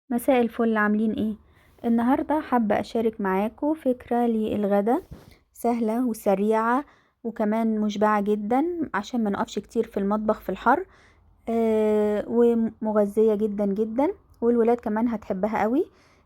مساء الفل، عاملين ايه؟ النهاردة حابة اشارك معاكم فكرة للغدا سهلة وسريعة وكمان مشبعة جدا عشان ما نقفش كتير في المطبخ في الحر، ومغذية جدا جدا، والولاد كمان هتحبها قوي.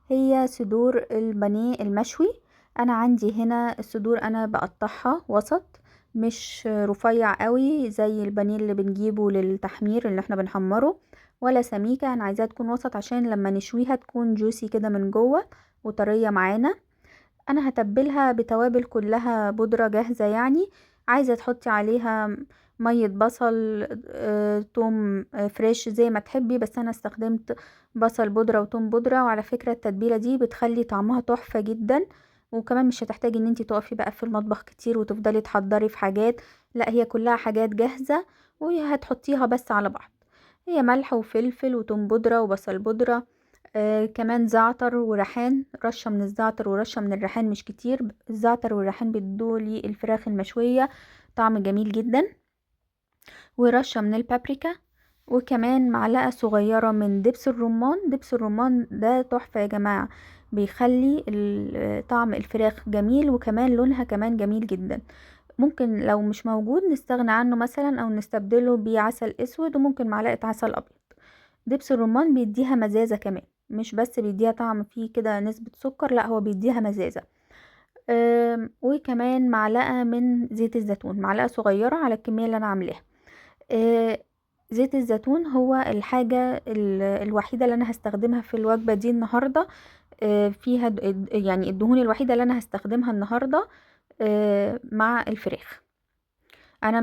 هي صدور البانيه المشوي. انا عندي هنا الصدور، انا بقطعها وسط، مش رفيع قوي زي البانيه اللي بنجيبه للتحمير اللي احنا بنحمره، ولا سميكة. انا عايزاها تكون وسط عشان لما نشويها تكون جوسي كده من جوه وطرية معانا. انا هتبلها بتوابل كلها بودرة جاهزة، عايزة تحطي عليها مية بصل، توم، fresh زي ما تحبي، بس انا استخدمت بصل بودرة وتوم بودرة. وعلى فكرة التتبيلة دي بتخلي طعمها تحفة جدا، وكمان مش هتحتاجي ان انتي تقفي بقى في المطبخ كتير وتفضلي تحضري في حاجات، لا هي كلها حاجات جاهزة وهتحطيها بس على بعض. هي ملح وفلفل وتوم بودرة وبصل بودرة، كمان زعتر وريحان، رشة من الزعتر ورشة من الريحان، مش كتير. الزعتر والريحان بيدوا لي الفراخ المشوية طعم جميل جدا، ورشة من البابريكا، وكمان معلقة صغيرة من دبس الرمان. دبس الرمان ده تحفة يا جماعة، بيخلي طعم الفراخ جميل وكمان لونها كمان جميل جدا. ممكن لو مش موجود نستغنى عنه مثلا، او نستبدله بعسل اسود، وممكن معلقة عسل ابيض. دبس الرمان بيديها مزازة كمان، مش بس بيديها طعم فيه كده نسبة سكر، لا هو بيديها مزازة. وكمان معلقة من زيت الزيتون، معلقة صغيرة على الكمية اللي انا عاملاها. زيت الزيتون هو الحاجة الوحيدة اللي انا هستخدمها في الوجبة دي النهاردة. فيها يعني الدهون الوحيدة اللي انا هستخدمها النهاردة، مع الفراخ. انا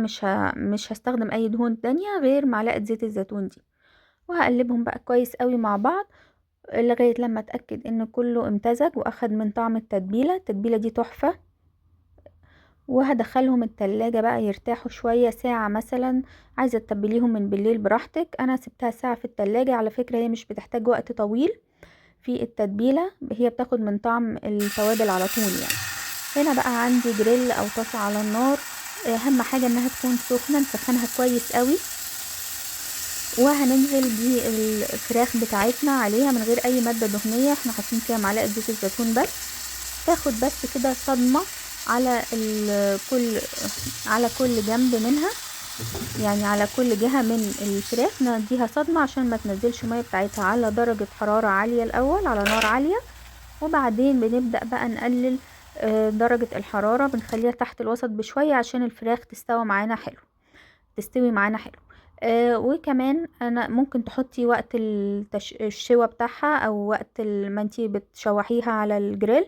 مش هستخدم اي دهون تانية غير معلقة زيت الزيتون دي. وهقلبهم بقى كويس قوي مع بعض لغاية لما اتأكد ان كله امتزج واخد من طعم التتبيلة. التتبيلة دي تحفة. وهدخلهم التلاجة بقى يرتاحوا شوية، ساعة مثلا. عايزة تتبليهم من بالليل براحتك، انا سبتها ساعة في التلاجة. على فكرة هي مش بتحتاج وقت طويل في التتبيلة، هي بتاخد من طعم التوابل على طول. هنا بقى عندي جريل او طاسة على النار، اهم حاجة انها تكون سخنة، نسخنها كويس قوي. وهننزل بالفراخ بتاعتنا عليها من غير اي مادة دهنية، احنا حاطين فيها معلقة زيت الزيتون بس. تاخد بس كده صدمة على كل جنب منها، يعني على كل جهة من الفراخ نديها صدمة عشان ما تنزلش مية بتاعتها. على درجة حرارة عالية الأول، على نار عالية، وبعدين بنبدأ بقى نقلل، درجة الحرارة، بنخليها تحت الوسط بشوية عشان الفراخ تستوي معانا حلو، تستوي معانا حلو. وكمان انا ممكن تحطي وقت الشوى بتاعها، او وقت ما انتي بتشوحيها على الجريل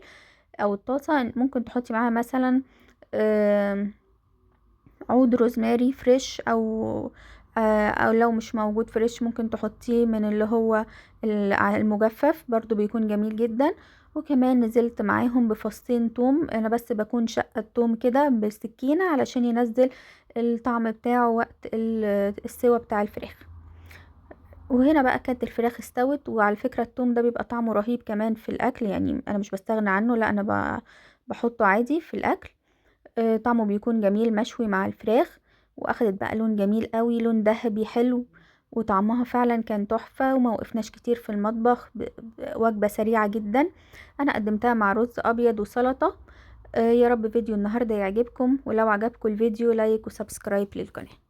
او الطاسة، ممكن تحطي معاها مثلا، عود روزماري fresh، او لو مش موجود fresh ممكن تحطيه من اللي هو المجفف، برضو بيكون جميل جدا. وكمان نزلت معاهم بفصين توم، انا بس بكون شقة التوم كده بالسكينة علشان ينزل الطعم بتاعه وقت السوا بتاع الفراخ. وهنا بقى كانت الفراخ استوت. وعلى فكرة التوم ده بيبقى طعمه رهيب كمان في الاكل، انا مش بستغنى عنه، لا انا بحطه عادي في الاكل. طعمه بيكون جميل مشوي مع الفراخ. واخدت بقى لون جميل قوي، لون ذهبي حلو، وطعمها فعلا كان تحفة. وما وقفناش كتير في المطبخ، وجبة سريعة جدا. انا قدمتها مع رز ابيض وسلطة. يا رب فيديو النهاردة يعجبكم، ولو عجبكم الفيديو like و subscribe للقناة.